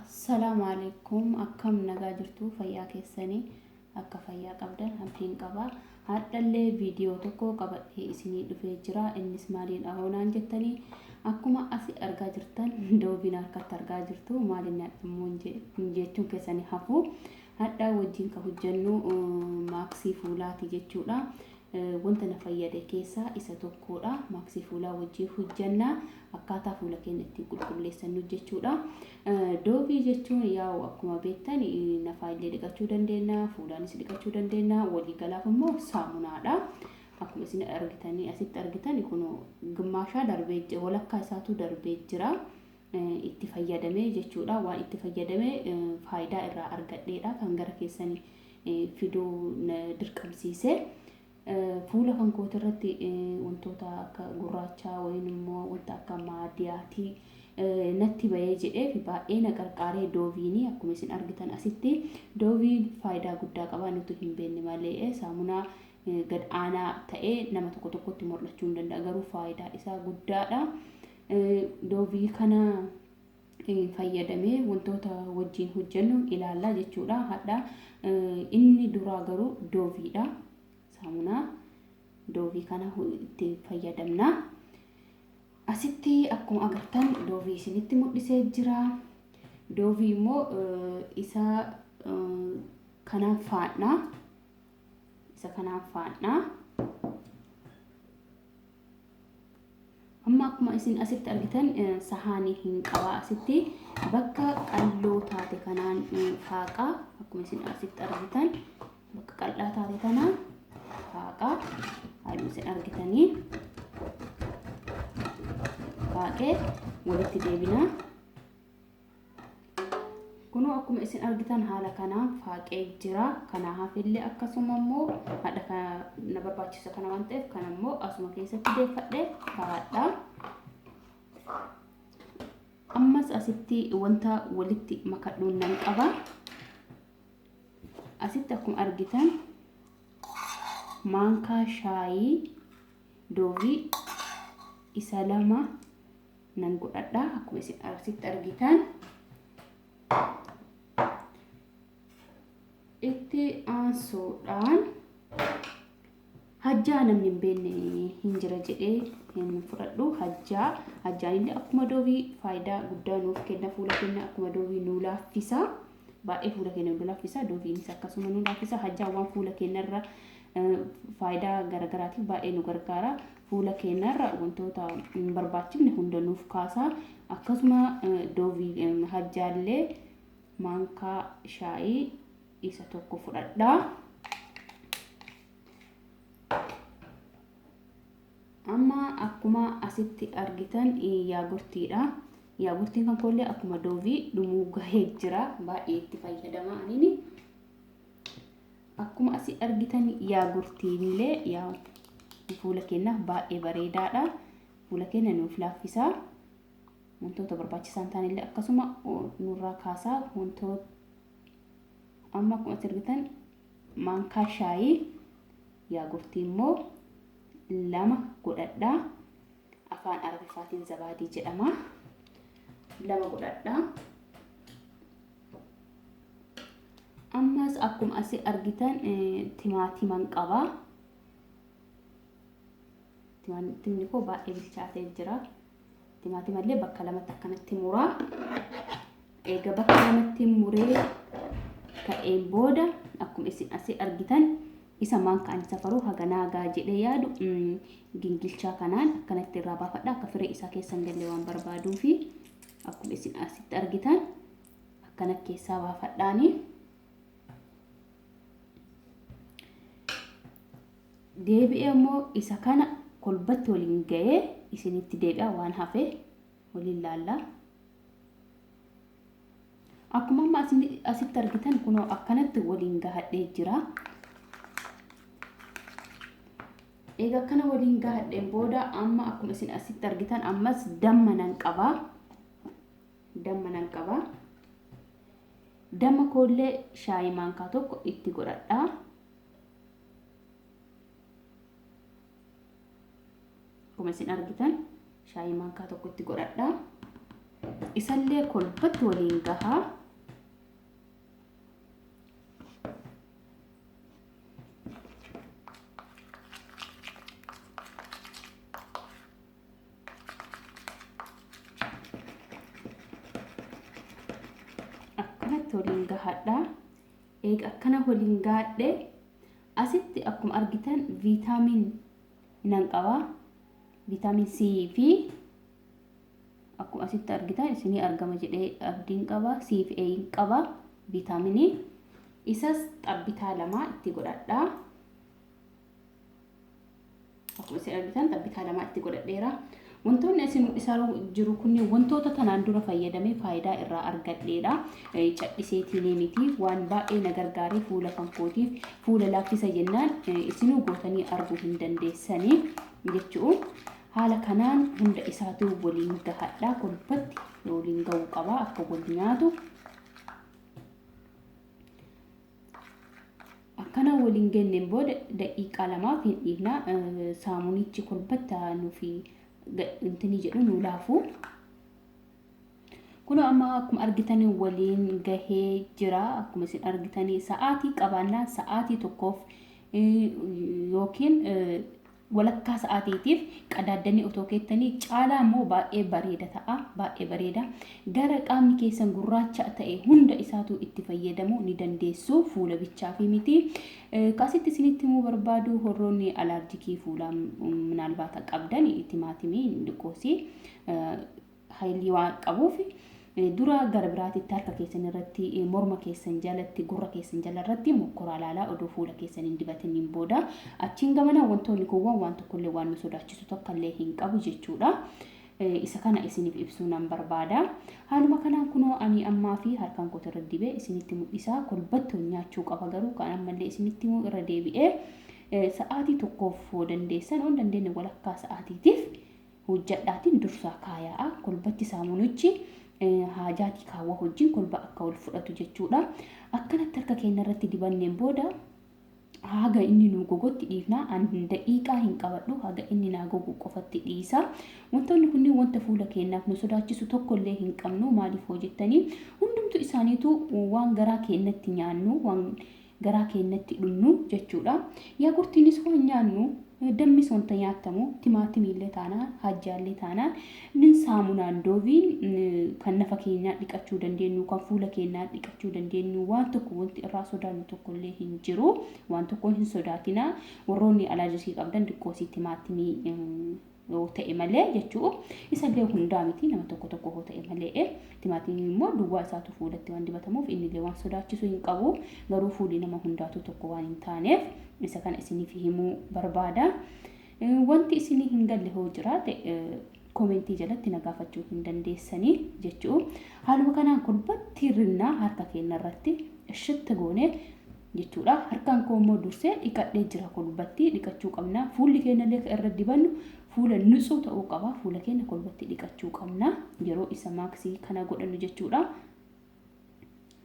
Assalaamu alaikum, akkam nagaa jirtu? Fayyaa keessanii akka fayyaa qabdan abdiin qaba. Har'allee viidiyoo tokko qabadhee isinii dhufee jira. Innis maaliin ahoonaan jettanii, akkuma asi argaa jirtan doobiin harkatti argaa jirtu maaliin immoo jechuun keessanii hafu. Hadha wajjin kan hojjennu maaksii fuulaati jechuudha. Wanta na fayyade keessaa isa tokkodha. Maaksii fuulaa wajjin hojjenna. Akkaataa fuula keenya ittiin qulqulleessannu jechuudha. Doobii jechuun yaa'u akkuma beektan nafaa illee dhiqachuu dandeenya, fuulaanis dhiqachuu dandeenya, waliigalaaf immoo saamunaadha. Akkuma isin argitanii asitti argitan kun gimmaashaa darbee, walakkaa isaatu darbee jira. Itti fayyadamee jechuudha. Waan itti fayyadamee faayidaa irraa argadheedha kan gara keessanii fiduu dirqamsiise. Fuula kan kooti irratti wantoota akka gurraachaa wayin immoo wanta akka maadiyaatii natti bahee jedheef baay'ee na qarqaaree dooviini. Akkuma isin argitan asitti dooviin faayidaa guddaa qaba, nuti hin beekne malee. Saamunaa gad aanaa ta'ee nama tokko tokkotti mul'achuu hin danda'a, garuu faayidaa isaa guddaadha. Doovii kana fayyadamee wantoota wajjin hojjennu ilaalla jechuudha. Hadha inni duraa garuu dooviidha. Saamunaa doovii kana itti fayyadamna. Asitti akkuma agartan doovii isinitti mul'isee jira. Doovii immoo isa kanaan faadha. Isa kanaan faadha. Amma akkuma isin asitti argitan sahaanii hin qaba, asitti bakka qalloo taate kanaan faaqaa. Akkuma isin asitti argitan bakka qal'aa taate tanaan faaqaa. Haaluma isin argitanii faaqee walitti deebinaa. Kunoo akkuma isin argitan haala kanaan faaqee jira. Kana hafillee akkasuma immoo haadha na barbaachisa kana waan ta'eef kana immoo asuma keessatti deeffadhee kaa'adha. Ammas asitti wanta walitti makadhuun nan qaba. Asitti akkuma argitan maankaa shaayii doovii isa 2 nan godhadha, akkuma isin asitti argitan. Itti aansuudhaan hajjaa namni hin beekne hin jira jedhee hin fudhadhu. Hajjaa, hajjaan illee akkuma doobii faayidaa guddaa nuuf kenna. Fuula keenya akkuma doobii nuu laaffisa. Baay'ee fuula keenya nu laaffisa. Doobiinis akkasuma nu laaffisa. Hajjaan waan fuula keenyarra faayidaa garagaraatiif baay'ee nu gargaara. Fuula keenyarra wantoota hin barbaachifne hunda nuuf kaasa. Akkasuma doobii hajjaallee maankaa shaayii isa tokko fudhadha. Amma akkuma asitti argitan yaagurtiidha. Yaagurtiin kan koollee akkuma doovii dhumuu gahee jira. Baay'ee itti fayyadama anini. Akkuma asii argitan yaagurtiinillee yaa fuula keenyaaf baay'ee bareedaadha. Fuula keenya nuuf laaffisa. Wantoota barbaachisaa hin taanellee akkasuma nurraa kaasaa. Wantoota amma akkuma asii argitan maankaa shaayii yaagurtii immoo 2 godhadha. Afaan Arabiffaatiin zabaadii jedhama. 2 godhadha. Ammas akkuma asii argitan timaatiman qaba. Timaatimni koo baay'ee bilchaatee jira. Timaatima illee bakka lamatti akkanatti muraa. Eega bakka lamatti muree ka'een booda akkuma isin asii argitan isa maankaan safaruu haga naagaa jedhee yaadu gingilchaa kanaan akkanatti irraa baafadha, akka firee isaa keessa hin galle waan barbaaduu fi akkuma isin asitti argitan akkana keessaa baafadhaani. Deebi'ee immoo isa kana kolbatti waliin ga'ee isinitti deebi'a, waan hafe waliin laallaa. Akkuma amma asitti argitan kunoo akkanatti waliin gahadhee jira. Egaa akkana waliin gahadheen booda amma akkuma isin asitti argitan ammas damma nan qaba. Damma nan qaba. Damma koollee shaayii maankaa tokko itti godhadha. Akkuma isin argitan shaayii maankaa tokko itti godhadha. Isallee kolbatti waliin gahaa. Akkanatti waliin gahadha. Eega akkana waliin gahadhe asitti akkuma argitan viitaamin nan qaba. Viitaamin C fi akkuma asitti argitan isinii argama jedhee abdiin qaba. C fi A qaba viitaaminii. Isas xabbitaa 2 itti godhadha. Akkuma isin argitan xabbitaa 2 itti godhadheera. Wantoonni isin isaa jiru kunneen wantoota tanaan dura fayyadamee faayidaa irraa argadheedha. Cadhiseetiin miti waan baay'ee na gargaaree fuula kan kootiif fuula laaffisa jennaan isinuu gootanii arguu hin dandeessanii jechuu. Haala kanaan hunda isaatu waliin gahadha. Kolbatti waliin gahuu qaba akka wal nyaatu. Akkana waliin genneen booda daqiiqaa 2f hin dhiifna. Saamunichi kolbatti nuufi intini jedhu nu laafu. Kun amma akkuma argitan waliin gahee jira. Akkuma isin argitanii sa'aatii qabaannaan sa'aatii 1f yookiin walakkaa sa'aatiitiif qadaaddanii otoo keettanii caalaa immoo baay'ee bareeda ta'a. Baay'ee bareeda. Gara qaamni keessan gurraacha ta'e hunda isaatu itti fayyadamuu ni dandeessu. Fuula bichaa fi miti. Kaasitti isinitti himuu barbaadu horroonni alaarjikii fuulaa minaalbaata qabdan timaatimii dhiqoosii haayilii waan qabuuf dura gara biraatitti harka keessan irratti, morma keessan jalatti, gurra keessan jala irratti mokkoraa ilaalaa odoo fuula keessan hin dibatiniin booda. Achiin gamana wantoonni kuuwwan waan tokkollee waan nu sodaachisu tokkollee hin qabu jechuudha. Isa kana isiniif ibsuu nan barbaada. Haaluma kanaan kunoo ani ammaa fi harkaan koota irra dibee isinitti mul'isa. Kolbatti nyaachuu qaba garuu kan ammallee isinitti himuu irra deebi'ee sa'aatii 1f dandeessan on dandeenye walakkaa sa'aatiitiif hojjadhaatiin dursaa kaayaa. Kolbatti saamunichi haajaatii kaawwa wajjin kolba akka wal fudhatu jechuudha. Akkanatti harka keenya irratti dibanneen booda haga inni nu gogotti dhiifna. Ani daqiiqaa hin qabadhu, haga inni naa gogu qofatti dhiisa. Wantoonni kunniin wanta fuula keenyaaf nu sodaachisu tokkollee hin qabnu. Maaliif hoo jettanii hundumtu isaaniitu waan garaa keenyatti nyaannu, waan garaa keenyatti dhugnu jechuudha. Yaagurtiinis waan nyaannu, dammis wanta nyaatamu, timaatimiillee taanaan, hajjaallee taanaan, nin saamunaan dooviin kan nafa keenyaa dhiqachuu dandeenyu, kan fuula keenyaa dhiqachuu dandeenyu, waan tokko wanti irraa sodaannu tokkollee hin jiru. Waan tokko hin sodaatina. Warroonni alaarjikii qabdan xiqqoosii timaatimii yoo ta'e malee jechuu, isallee hundaa miti, nama tokko tokko yoo ta'e malee. Timaatimiin immoo duwwaa isaatu fuulatti waan dibatamuuf innillee waan sodaachisu hin qabu. Garuu fuulli nama hundaatu tokko waan hin taaneef isa kana isiniif himuu barbaada. Wanti isinii hin galle hoo jiraate koomentii jalatti na gaafachuu hin dandeessanii jechuu. Haaluma kanaan kolbatti rinnaa harka keenya irratti ishitti goone jechuudha. Harkaan koo immoo dursee dhiqadhee jira. Kolbatti dhiqachuu qabna. Fuulli keenya illee irra dibannu fuula nutsuu ta'uu qaba. Fuula keenya kolbatti dhiqachuu qabna yeroo isa maaksii kana godhannu jechuudha.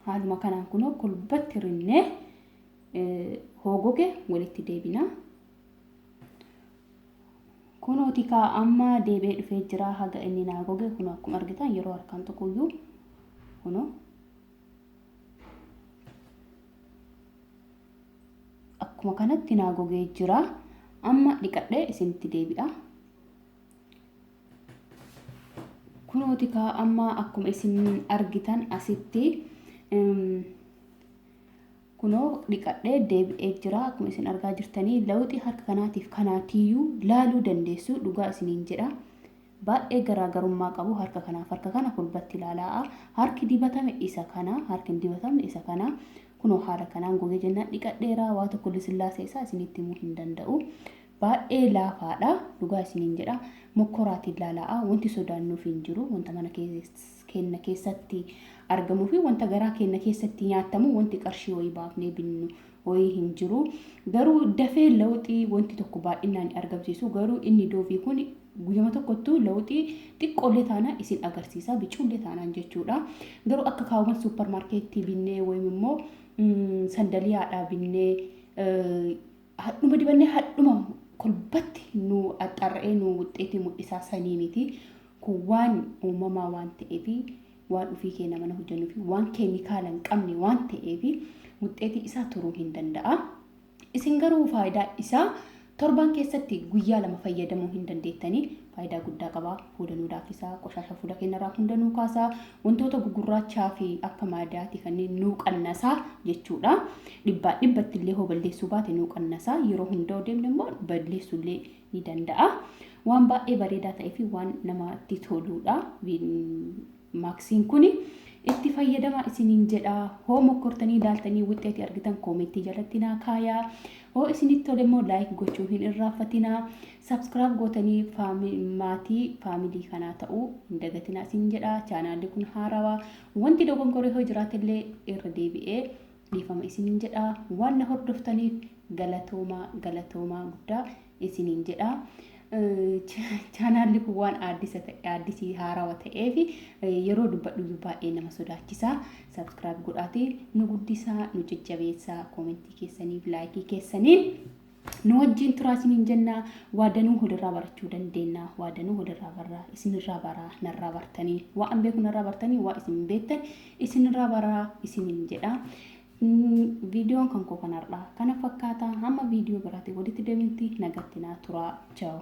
Haaluma kanaan kunoo kolbatti rinnee hoogoge walitti deebina. Kunooti kaa amma deebi'ee dhufee jira haga inni naa goge. Kunoo akkuma argitan yeroo harkaan tokkoyyuu kunoo akkuma kanatti naa gogee jira. Amma dhiqadhee isinitti deebi'a. Kunooti kaa amma akkuma isin argitan asitti kunoo dhiqadhee deebi'ee jira. Akkuma isin argaa jirtanii lawxii harka kanaatiif kanaatiyyuu laaluu dandeessu, dhugaa isiniin jedha. Baay'ee garaagarummaa qabu harka kanaaf harka kana kolbatti ilaalaa. Harki dibatame isa kana, harki hin dibatamne isa kana. Kunoo haala kanaan gogee jennaan dhiqadheera. Waa tokko sillaasee isaa isinitti himuu hin danda'u. Baay'ee laafaadha, dhugaa isiniin jedha. Mokkoraatiin ilaalaa wanti sodaannuuf hin jiru. Wanta mana keenya keessatti argamuu fi wanta garaa keenya keessatti nyaatamu wanti qarshii wayii baafnee binnu wayii hin jiru. Garuu dafee lawxii wanti tokko baay'inaan argamsiisu. Garuu inni doofii kun guyyama tokkottuu lawxii xiqqoollee taanaan isin agarsiisa, bicuullee taanaan jechuudha. Garuu akka kaawwan suuparmaarkeettii binnee wayim immoo sandaliyaadhaa binnee hadhuma dibannee hadhuma kolbatti nu axxarra'ee nu wuxxeetii mul'isaa sanii miti. Kun waan uumamaa waan ta'eef, waan ofii keenya mana hojjennuu fi waan keemikaala hin qabne waan ta'eef, wuxxeetii isaa turuu hin danda'a. Isin garuu faayidaa isaa torban keessatti guyyaa 2 fayyadamuu hin dandeettanii. Faayidaa guddaa qaba. Fuula nuu laaffisaa, qoshaasha fuula keenyarraa hunda nuu kaasaa, wantoota gugurraachaa fi akka maadaati kanneen nuu qannasaa jechuudha. Dhibbaa dhibbatti illee hoo balleessuu baate nuu qannasaa, yeroo hunda deemne immoo balleessuu illee ni danda'a. Waan baay'ee bareedaa ta'ee fi waan namatti toluudha. Maaksiin kun itti fayyadamaa isiniin jedha. Hoo mokkortanii ilaaltanii wuxxeetii argitan koomentii jalatti naa kaayaa. Hoo isinitti tole immoo like gochuu hin irraanfatinaa. Subscribe gootanii maatii faamilii kanaa ta'uu hin dagatinaa isin jedha. Chaanaalli kun haarawaa. Wanti dogongoree hoo jiraatellee irra deebi'ee dhiifama isiniin jedha. Waan na hordoftaniif galatoomaa, galatoomaa guddaa isiniin jedha. Chaanaalli kun waan aaddisa ta'e, aaddisii haarawaa ta'eef yeroo dubbadhu baay'ee nama sodaachisa. Subscribe godhaatii nu guddisaa, nu jajjabeessaa, koomentii keessaniif laayikii keessaniin nu wajjin turaa isiniin jenna. Waa danuu walirraa barachuu dandeenya. Waa danuu walirraa barraa, isinirraa baraa, narraa bartanii, waa an beeku narraa bartanii, waa isin beektan isinirraa baraa isiniin jedha. Viidiyoon kan koo kanarraa kana fakkaata. Hamma viidiyoo biraatti walitti deebinutti nagatti naa turaa. Ciao.